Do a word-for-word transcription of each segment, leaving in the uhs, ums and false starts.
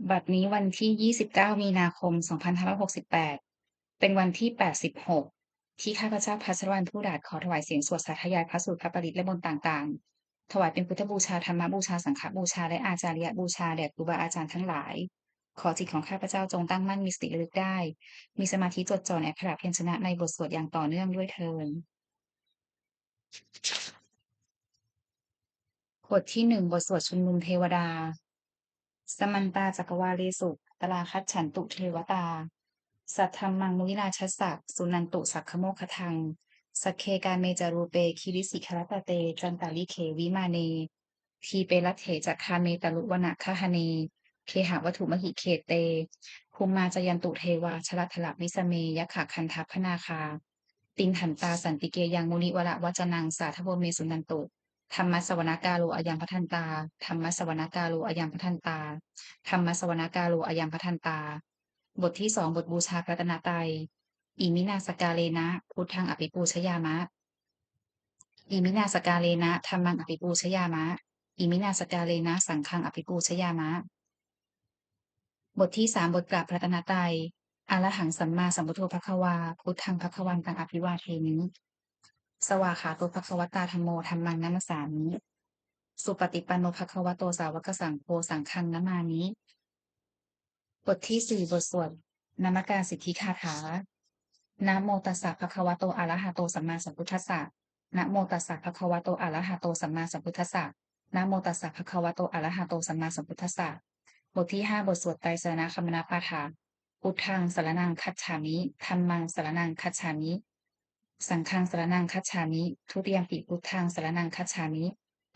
บัดนี้วันที่ ยี่สิบเก้า มีนาคม สองพันห้าร้อยหกสิบแปด เป็นวันที่ แปดสิบหก ที่ข้าพเจ้าพัชรวรรณ ผู้ดาด ขอถวายเสียงสวดสาธยายพระสูตรพระปริตรและมนต์ต่างๆ ถวายเป็นพุทธบูชา ธรรมบูชา สังฆบูชา และอาจาริยบูชาแด่ครูบาอาจารย์ทั้งหลาย ขอจิตของข้าพเจ้าจงตั้งมั่น มีสติระลึกได้ มีสมาธิจดจ่อในอักขระพยัญชนะในบทสวดอย่างต่อเนื่องด้วยเทอญ บทที่หนึ่ง บทสวดชุมนุมเทวดา Samantā cakkavāḷesu atrāgacchantu devatā, saddhammaṃ munirājassa suṇantu saggamokkhadaṃ. Sagge kāme ca rūpe girisikharataṭe cantalikkhe vimāne, dīpe raṭṭhe ca gāme taruvanagahane gehavatthumhi khette, bhummā cāyantu devā jalathalavisame yakkhagandhabbanāgā, tiṭṭhantā santike yaṃ munivaravacanaṃ sādhavo me suṇantu. Dhammassavanakālo ayambhadantā. Dhammassavanakālo ayambhadantā. Dhammassavanakālo ayambhadantā. บทที่สอง บทบูชาพระรัตนตรัย Iminā sakkārena buddhaṃ abhipūjayāma. Iminā sakkārena dhammaṃ abhipūjayāma. Iminā sakkārena saṅghaṃ abhipūjayāma. บทที่สาม บทกราบพระรัตนตรัย Arahaṃ sammāsambuddho bhagavā, buddhaṃ bhagavantaṃ abhivādemi. Svākkhāto bhagavatā dhammo, dhammaṃ namassāmi. Supaṭipanno bhagavato sāvakasaṅgho, saṅghaṃ namāmi. บทที่สี่ บทสวดนมการสิทธิคาถา Namo tassa bhagavato arahato sammāsambuddhassa. Namo tassa bhagavato arahato sammāsambuddhassa. Namo tassa bhagavato arahato sammāsambuddhassa. บทที่ห้า บทสวดไตรสรณคมนาปาฐะ Buddhaṃ saraṇaṃ gacchāmi. Dhammaṃ saraṇaṃ gacchāmi. Saṅghaṃ saraṇaṃ gacchāmi. Dutiyampi buddhaṃ saraṇaṃ gacchāmi.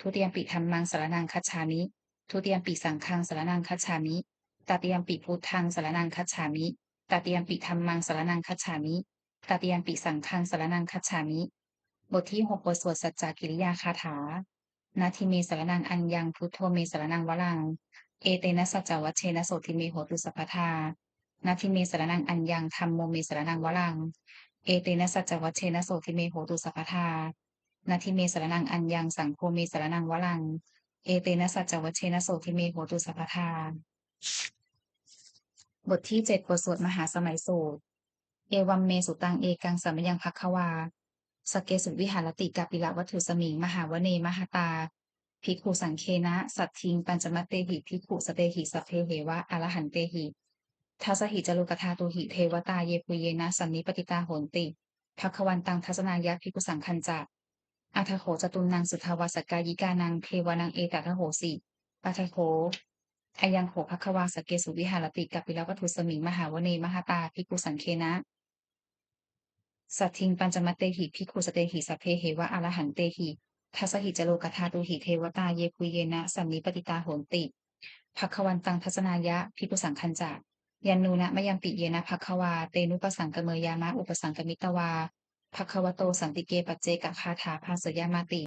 Dutiyampi dhammaṃ saraṇaṃ gacchāmi. Dutiyampi saṅghaṃ saraṇaṃ gacchāmi. Tatiyampi buddhaṃ saraṇaṃ gacchāmi. Tatiyampi dhammaṃ saraṇaṃ gacchāmi. Tatiyampi saṅghaṃ saraṇaṃ gacchāmi. บทที่หก บทสวดสัจจกิริยาคาถา Natthi me saraṇaṃ aññaṃ, buddho me saraṇaṃ varaṃ. Etena saccavajjena sotthi me hotu sabbadā. Natthi me saraṇaṃ aññaṃ, dhammo me saraṇaṃ varaṃ. Etena saccavajjena sotthi me hotu sabbadā. Natthi me saraṇaṃ aññaṃ, saṅgho me saraṇaṃ varaṃ. Etena saccavajjena sotthi me hotu sabbadā. บทที่เจ็ด บทสวดมหาสมัยสูตร Evaṃ me sutaṃ. Ekaṃ samayaṃ bhagavā sakkesu viharati kapilavatthusmiṃ mahāvane mahatā bhikkhusaṅghena saddhiṃ pañcamattehi bhikkhusatehi sabbeheva arahantehi. Dasahi ca lokadhātūhi devatā yebhuyyena sannipatitā honti bhagavantaṃ dassanāya bhikkhusaṅghañca. Atha kho catunnaṃ suddhāvāsakāyikānaṃ devānaṃ etadahosi. Atha kho ayaṃ kho bhagavā sakkesu viharati kapilavatthusmiṃ mahāvane mahatā bhikkhusaṅghena saddhiṃ pañcamattehi bhikkhusatehi sabbeheva arahantehi. Dasahi ca lokadhātūhi devatā yebhuyyena sannipatitā honti bhagavantaṃ dassanāya bhikkhusaṅghañca. Yannūna mayampi yena bhagavā tenupasaṅkameyyāma, upasaṅkamitvā bhagavato santike paccekagāthā bhāseyyāmāti.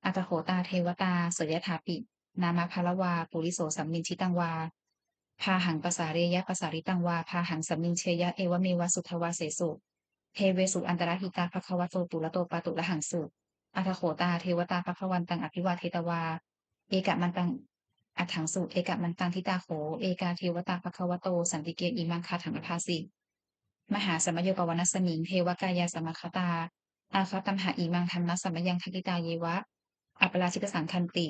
Atha kho tā devatā seyyathāpi nāma balavā puriso sammiñjitaṃ vā bāhaṃ pasāreyya, pasāritaṃ vā bāhaṃ sammiñjeyya, evameva suddhāvāsesu devesu antarahitā bhagavato purato pāturahaṃsu. Atha kho tā devatā bhagavantaṃ abhivādetvā ekamantaṃ aṭṭhaṃsu. Ekamantaṃ ṭhitā kho ekā devatā bhagavato santike imaṃ gāthaṃ abhāsi. Mahāsamayo pavanasmiṃ devakāyā samāgatā, āgatamha imaṃ dhammasamayaṃ dakkhitāyeva aparājitasaṅghanti.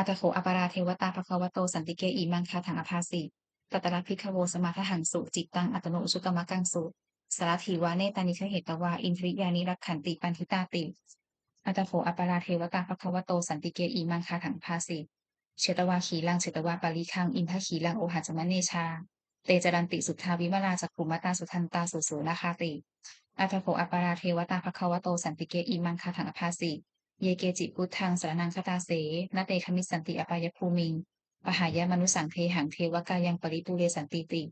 Atha kho aparā devatā bhagavato santike imaṃ gāthaṃ abhāsi. Tatra bhikkhavo samādahaṃsu cittaṃ attano ujukamakaṃsu, sārathīva nettāni gahetvā indriyāni rakkhanti paṇḍitāti. Atha kho aparā devatā bhagavato santike imaṃ gāthaṃ abhāsi. Chetvā khīlaṃ chetvā palighaṃ indakhīlaṃ ohaccamanejā, te caranti suddhā vimalā cakkhumatā sudantā susunāgāti. Atha kho aparā devatā bhagavato santike imaṃ gāthaṃ abhāsi. Ye keci buddhaṃ saraṇaṃ gatāse, na te gamissanti apāyabhūmiṃ, pahāya mānusaṃ dehaṃ devakāyaṃ paripūressantīti.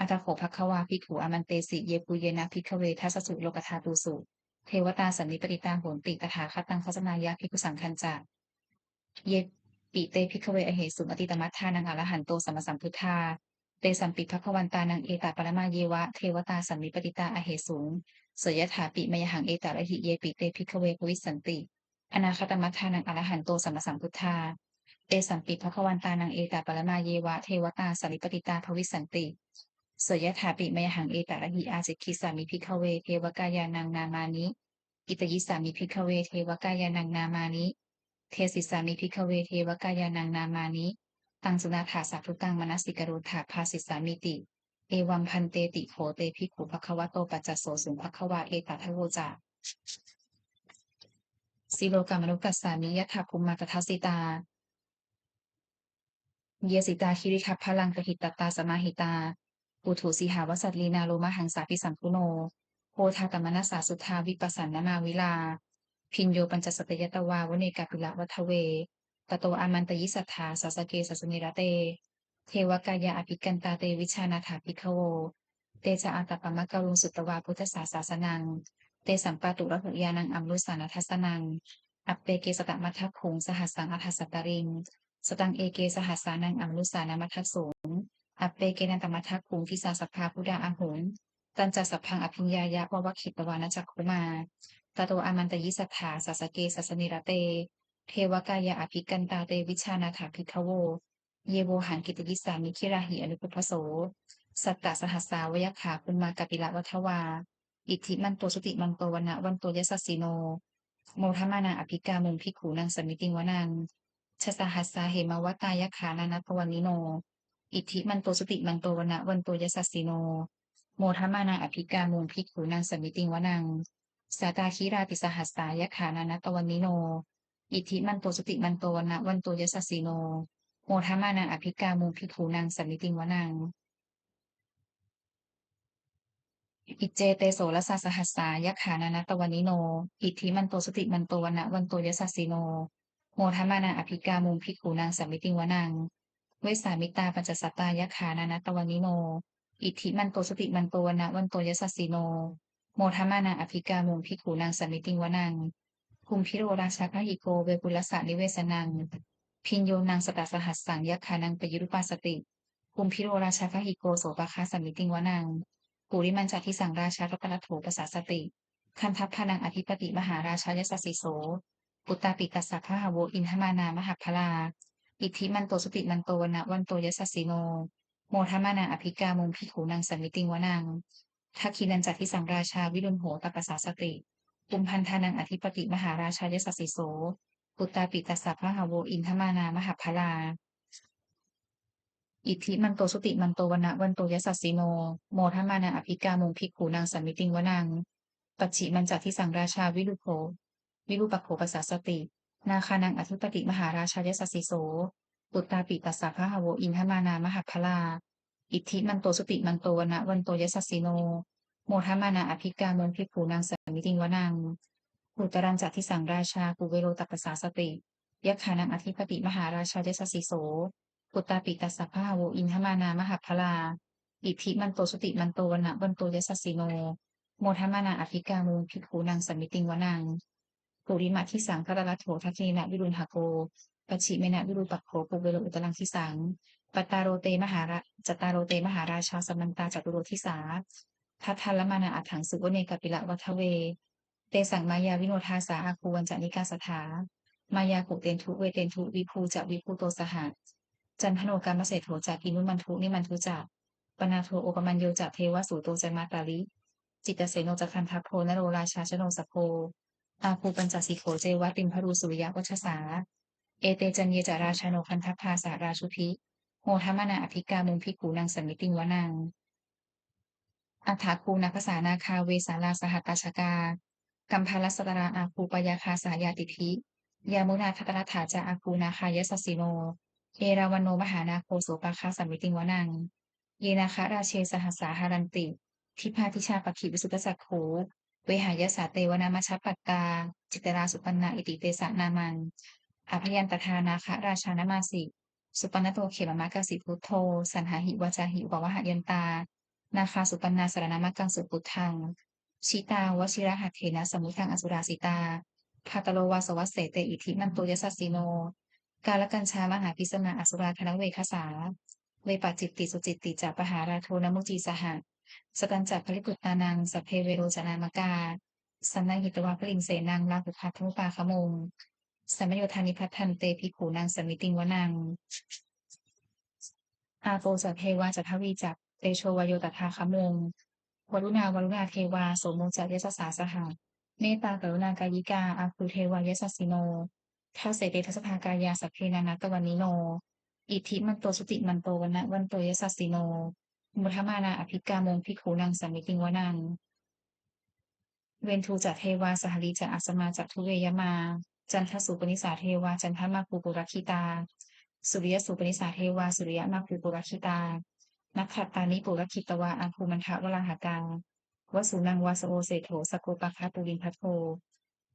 Atha kho bhagavā bhikkhū āmantesi. Yebhuyyena bhikkhave dasasu lokadhātūsu devatā sannipatitā honti tathāgataṃ dassanāya bhikkhusaṅghañca. Yepi te bhikkhave ahesuṃ atītamaddhānaṃ arahanto sammāsambuddhā, tesampi bhagavantānaṃ etaparamāyeva devatā sannipatitā ahesuṃ, seyyathāpi mayhaṃ etarahi. Yepi te bhikkhave bhavissanti anāgatamaddhānaṃ arahanto sammāsambuddhā, Tesampi bhagavantānaṃ etaparamāyeva devatā sannipatitā bhavissanti. Seyyathāpi mayhaṃ etarahi ācikkhissāmi bhikkhave devakāyānaṃ nāmāni. Kittayissāmi bhikkhave devakāyānaṃ nāmāni. Desissāmi bhikkhave devakāyānaṃ nāmāni. Taṃ suṇātha sādhukaṃ manasikarotha bhāsissāmīti. Evaṃ bhanteti kho te bhikkhū bhagavato paccassosuṃ. Bhagavā etadavoca. Silokamanukassāmi yattha bhummā tadassitā. Ye sitā girigabbharaṃ pahitattā samāhitā. Puthū sīhāva sallīnā lomahaṃsābhisambhuno. Odātamanasā suddhā vippasannamanāvilā. Bhiyyo pañcasate ñatvā vane kāpilavatthave. Tato āmantayi satthā sāvake sāsane rate. Devakāyā abhikkantā te vijānātha bhikkhavo. Te ca ātappamakaruṃ sutvā buddhassa sāsanaṃ. Tesampāturahu ñāṇaṃ amanussāna dassanaṃ. Appeke satamaddakkhuṃ sahassaṃ athasattariṃ. Sataṃ eke sahassānaṃ amanussānamaddasuṃ. Appekenantamaddakkhuṃ disā sabbā phuṭā ahuṃ. Tañca sabbaṃ abhiññāya vavakkhitvāna cakkhumā. Tato āmantayi satthā sāvake sāsane rate. Devakāyā abhikkantā te vijānātha bhikkhavo. Ye vohaṃ kittayissāmi girāhi anupubbaso. Sattasahassā va yakkhā bhummā kāpilavatthavā. Iddhimanto jutimanto vaṇṇavanto yasassino. Modamānā abhikkāmuṃ bhikkhūnaṃ samitiṃ vanaṃ. Chasahassā hemavatā yakkhā nānattavaṇṇino. Iddhimanto jutimanto vaṇṇavanto yasassino. Modamānā abhikkāmuṃ bhikkhūnaṃ samitiṃ vanaṃ. Sātāgirā tisahassā yakkhā nānattavaṇṇino. Iddhimanto jutimanto vaṇṇavanto yasassino. Modamānā abhikkāmuṃ bhikkhūnaṃ samitiṃ vanaṃ. Iccete soḷasasahassā yakkhā nānattavaṇṇino. Iddhimanto jutimanto vaṇṇavanto yasassino. Modamānā abhikkāmuṃ bhikkhūnaṃ samitiṃ vanaṃ. Vessāmittā pañcasatā yakkhā nānattavaṇṇino. Iddhimanto jutimanto vaṇṇavanto yasassino. Modamānā abhikkāmuṃ bhikkhūnaṃ samitiṃ vanaṃ. Kumbhīro rājagahiko vepullassa nivesanaṃ. Bhiyyo naṃ satasahassaṃ yakkhānaṃ payirupāsati. Kumbhīro rājagahiko sopāga samitiṃ vanaṃ. Purimañca disaṃ rājā dhataraṭṭho pasāsati. Gandhabbānaṃ ādhipati mahārājā yasassi so. Puttāpi tassa bahavo indanāmā mahabbalā. Iddhimanto jutimanto vaṇṇavanto yasassino. Modamānā abhikkāmuṃ bhikkhūnaṃ samitiṃ vanaṃ. Dakkhiṇañca disaṃ rājā virūḷho tappasāsati. Kumbhaṇḍānaṃ ādhipati mahārājā yasassi so. Puttāpi tassa bahavo indanāmā mahabbalā. Iddhimanto jutimanto vaṇṇavanto yasassino. Modamānā abhikkāmuṃ bhikkhūnaṃ samitiṃ vanaṃ. Pacchimañca disaṃ rājā virūpo, virūpakkho pasāsati. Nāgānaṃ ādhipati mahārājā yasassi so. Puttāpi tassa bahavo indanāmā mahabbalā. Iddhimanto jutimanto vaṇṇavanto yasassino. Modamānā abhikkāmuṃ bhikkhūnaṃ samitiṃ vanaṃ. Uttarañca disaṃ rājā kuvero tappasāsati. Yakkhānaṃ ādhipati mahārājā yasassi so. Puttāpi tassa bahavo indanāmā mahabbalā. Iddhimanto jutimanto vaṇṇavanto yasassino. Modamānā abhikkāmuṃ bhikkhūnaṃ samitiṃ vanaṃ. Purimadisaṃ dhataraṭṭho dakkhiṇena virūḷhako. Pacchimena virūpakkho kuvero uttaraṃ disaṃ. Cattāro te mahārā-, cattāro te mahārājā samantā caturo disā. Daddallamānā aṭṭhaṃsu vane kāpilavatthave. Tesaṃ māyāvino dāsā āgū vañcanikā saṭhā. Māyā kuṭeṇḍu veṭeṇḍu viṭū ca viṭuṭo saha. Candano kāmaseṭṭho ca kinnughaṇḍu nighaṇḍu ca. Panādo opamañño ca devasūto ca mātali. Cittaseno ca gandhabbo naḷo rājā janosabho. Āgū pañcasikho ceva timbarū suriyavacchasā. Ete caññe ca rājāno gandhabbā saha rājubhi. Modamānā abhikkāmuṃ bhikkhūnaṃ samitiṃ vanaṃ. Athāgū nābhasā nāgā vesālā sahatacchakā. Kambalassatarā āgū pāyāgā saha ñātibhi. Yāmunā dhataraṭṭhā ca āgū nāgā yasassino. Erāvaṇo mahānāgo sopāga samitiṃ vanaṃ. Ye nāgarāje sahassā haranti dibbā dijā pakkhi visuddhacakkhū. Vehāyasā te vanamajjhapattā citrā supaṇṇā iti tesa nāmaṃ. Abhayantadā nāgarājānamāsi. Supaṇṇato khemamakāsi buddho saṇhāhi vācāhi upavhayantā. Nāgā supaṇṇā saraṇamakaṃsu buddhaṃ. Jitā vajirahatthena samuddaṃ asurā sitā. Bhātaro vāsavassete iddhimanto yasassino. Kālakañjā mahābhismā asurā dānaveghasā. Vepacitti sucitti ca pahārādo namucī saha. Satañca baliputtānaṃ sabbe verocanāmakā. Sannayhitvā baliṃ senaṃ rāhubhaddamupāgamuṃ. Samayodāni bhaddante bhikkhūnaṃ samitiṃ vanaṃ. Āpo ca devā ca dhavī ca tejo vāyo tadāgamuṃ. Varuṇā vāruṇā devā somo ca yasasā saha. Mettākaruṇākāyikā āgū devā yasassino. Dasete dasadhā kāyā sabbe nānattavaṇṇino. Iddhimanto jutimanto vaṇṇavanto yasassino. Modamānā abhikkāmuṃ bhikkhūnaṃ samitiṃ vanaṃ. Veṇḍū ca devā sahalī ca asamā ca duve yamā. Candassūpanisā devā candamāgū purakkhitā. Suriyassūpanisā devā suriyamāgū purakkhitā. Nakkhattāni purakkhitvā āgū mandavalāhakā. Vasūnaṃ vāsavo seṭṭho sakkopāga purindado.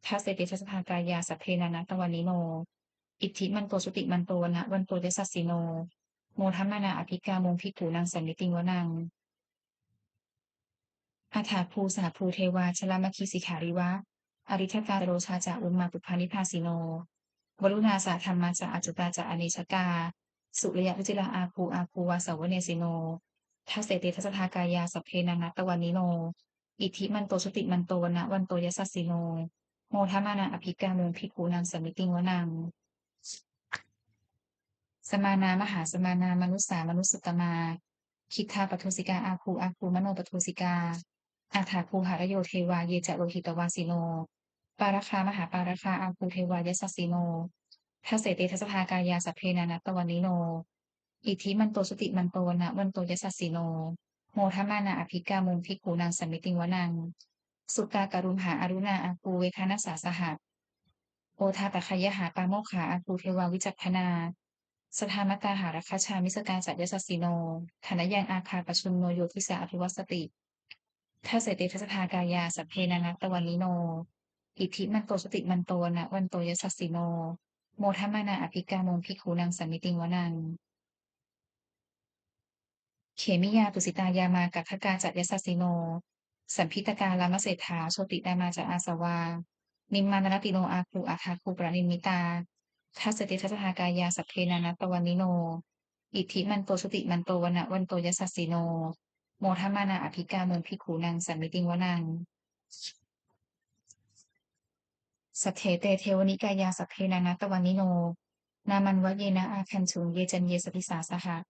Dasete dasadhā kāyā sabbe nānattavaṇṇino. Iddhimanto jutimanto vaṇṇavanto yasassino. Modamānā abhikkāmuṃ bhikkhūnaṃ samitiṃ vanaṃ. Athāgū sahabhū devā jalamaggisikhāriva. Ariṭṭhakā ca rojā ca ummāpupphanibhāsino. Varuṇā sahadhammā ca accutā ca anejakā. Sūleyyarucirā āgū āgū vāsavanesino. Dasete dasadhā kāyā sabbe nānattavaṇṇino. Iddhimanto jutimanto vaṇṇavanto yasassino. Modamānā abhikkāmuṃ bhikkhūnaṃ samitiṃ vanaṃ. Samānā mahāsamānā mānusā mānusuttamā. Khiḍḍāpadūsikā āgū āgū manopadūsikā. Athāgū harayo devā ye ca lohitavāsino. Pāragā mahāpāragā āgū devā yasassino. Dasete dasadhā kāyā sabbe nānattavaṇṇino. Iddhimanto jutimanto vaṇṇavanto yasassino. Modamānā abhikkāmuṃ bhikkhūnaṃ samitiṃ vanaṃ. Sukkā karumhā aruṇā āgū veghanasā saha. Odātagayhā pāmokkhā āgū devā vicakkhaṇā. Sadāmattā hāragajā missakā ca yasassino. Thanayaṃ āgā pajjunno yo disā abhivassati. Dasete dasadhā kāyā sabbe nānattavaṇṇino. Iddhimanto jutimanto vaṇṇavanto yasassino. Modamānā abhikkāmuṃ bhikkhūnaṃ samitiṃ vanaṃ. Khemiyā tusitā yāmā kaṭṭhakā ca yasassino. Lambītakā lāmaseṭṭhā jotināmā ca āsavā. Nimmānaratino āgū athāgū paranimmitā. Dasete dasadhā kāyā sabbe nānattavaṇṇino. Iddhimanto jutimanto vaṇṇavanto yasassino. Modamānā abhikkāmuṃ bhikkhūnaṃ samitiṃ vanaṃ. Saṭṭhete devanikāyā sabbe nānattavaṇṇino. Nāmanvayena āgañchuṃ ye caññe sadisā saha.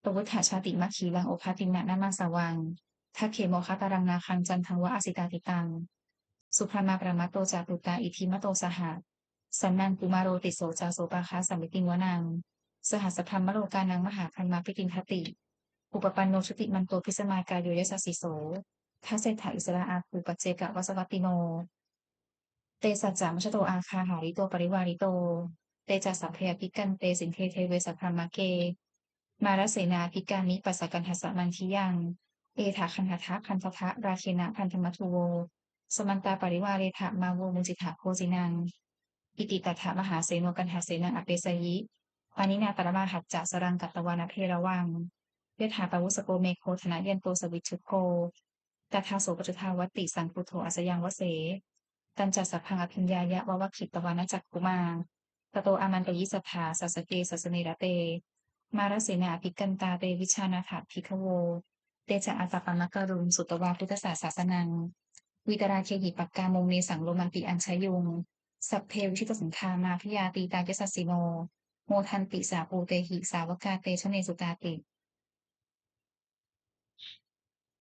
Pavutthajātimakkhilaṃ oghatiṇṇamanāsavaṃ. Dakkhemoghataraṃ nāgaṃ candaṃva asitātitaṃ. Subrahmā paramatto ca puttā iddhimato saha. Sanaṅkumāro tisso ca sopāga samitiṃ vanaṃ. Sahassabrahmalokānaṃ mahābrahmābhitiṭṭhati. Upapanno jutimanto bhismākāyo yasassi so. Dasettha issarā āgū paccekavasavattino. Te saccamajjhato āgā hārito parivārito. Te ca sabbe abhikkante sinde deve sabrahmake. Mārasenā abhikkāmi passa kaṇhassa mandiyaṃ. Etha gaṇhatha gaṇhatha rāgena bandhamatthu vo. Samantā parivāretha mā vo muñcittha koci naṃ. Iti tattha mahāseno kaṇhasenaṃ apesayi. Pāṇinā talamāhacca saraṃ katvāna bheravaṃ. Yathā pāvussako megho thanayanto savijjuko. Tadā so paccudāvatti saṅkuddho asayaṃvase. Tañca sabbaṃ abhiññāya vavakkhitvāna cakkhumā. Tato āmantayi satthā sāsake sāsane rate. Mārasenā abhikkantā te vijānātha bhikkhavo. Te ca ātappamakaruṃ sutvā buddhassa sāsanaṃ. Vītarāgehi pakkāmuṃ nesaṃ lomampi iñjayuṃ. Sabbe vijitasaṅgāmā bhayātītā yasassino. Modanti saha bhūtehi sāvakā te janesutāti.